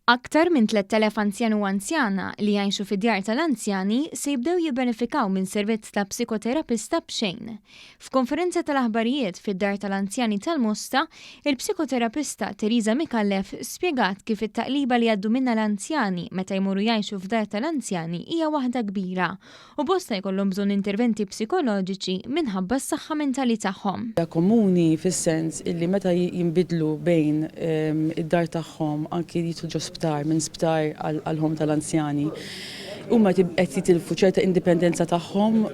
Aktar minn 3,000 anzjan u anzjana li jgħixu fi djar tal-anzjani se jibdew jibbenefikaw minn servizz ta' psikoterapista b'xejn. F'konferenza tal-aħbarijiet fid-Dar tal-Anzjani tal-Mosta, il-psikoterapista Theresa Micallef spjegat kif it-taqliba li jgħaddu minnha l-anzjani meta jmorru jgħixu f'dar tal-anzjani hija waħda kbira u bosta jkollhom bżonn interventi psikoloġiċi minħabba s-saħħa mentali tagħhom. Hija komuni fis-sens illi meta jinbidlu bejn id-dar tagħhom anki jidħlu ġo sptar, minn sptar għal home tal-anzjani, huma qed jitilfu ċerta indipendenza tagħhom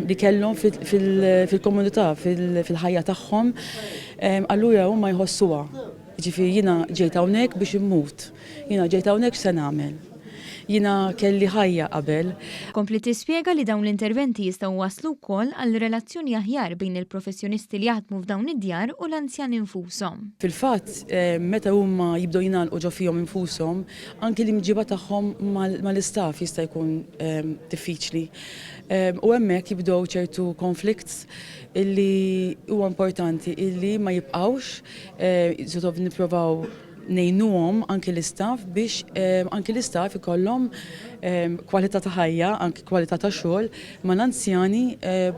li kellhom fil-komunità, fil-ħajja tagħhom, allura huma jħossuha. Jiġifieri jiena ġejt hawnhekk biex immut. Jiena ġejt hawnhekk x'se nagħmel? Jiena kelli ħajja qabel. Kompliet tispjega li dawn l-interventi jistgħu jwasslu wkoll għal relazzjoni aħjar bejn il-professjonisti li jaħdmu f'dawn id-djar u l-anzjani nfushom. Fil-fatt, meta huma jibdew jingħalqu ġo fihom infushom, anki l-imġiba tagħhom mal-istaff jista' jkun diffiċli. U hemmhekk jibdew ċertu conflicts illi huwa importanti illi ma jibqgħux, sort of nipprovaw ngħinuhom anki l-istaff biex anki l-istaff ikollhom kwalità ta' ħajja, anki kwalità ta' xogħol mal-anzjani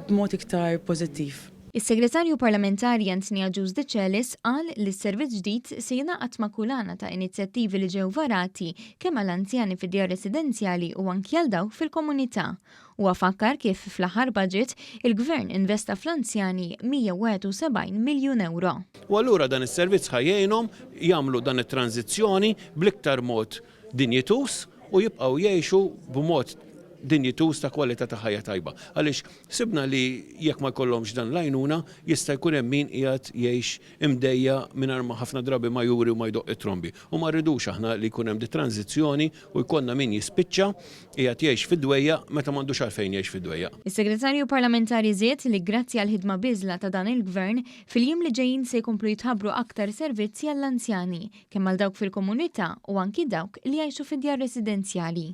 b'mod iktar pożittiv. Is-Segretarju Parlamentari Anthony Agius Decelis qal li s-servizz ġdid se jingħaqad ma' kulana ta' inizjattivi li ġew varati kemm għall-anzjani fid-djar residenzjali u anki għal dawk fil-komunità. Huwa fakkar kif fl-aħħar budget, il-Gvern investa fl-anzjani 171 miljun ewro. U allura dan is-servizz ħa jgħinhom jagħmlu dan it-tranżizzjoni bl-iktar mod dinjituż u jibqgħu jgħixu b'mod dinjituż ta' kwalità ta' ħajja tajba. Għaliex sibna li jekk ma jkollhomx dan l-għajnuna jista' jkun hemm min qiegħed jgħix imdejjaq mingħajr ma ħafna drabi ma juri u ma jdoqq it-trombi. U ma rridux aħna li jkun hemm dit-tranżizzjoni u jkollna min jispiċċa qiegħed jgħix fid-dwejjaq meta m'għandux għalfejn jgħix fid-dwejjaq. Is-Segretarju Parlamentari żied li grazzi għall-ħidma bieżla ta' dan il-Gvern, fil-jiem li ġejjin se jkomplu jitħabbru aktar servizzi għall-anzjani, kemm għal dawk fil-komunità u anki dawk li jgħixu fi djar residenzjali.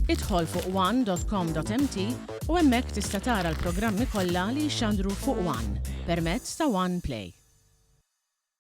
Idħol fuq one.com.mt u hemmhekk tista' tara l-programmi kollha li jixxandru fuq One permezz ta' One Play.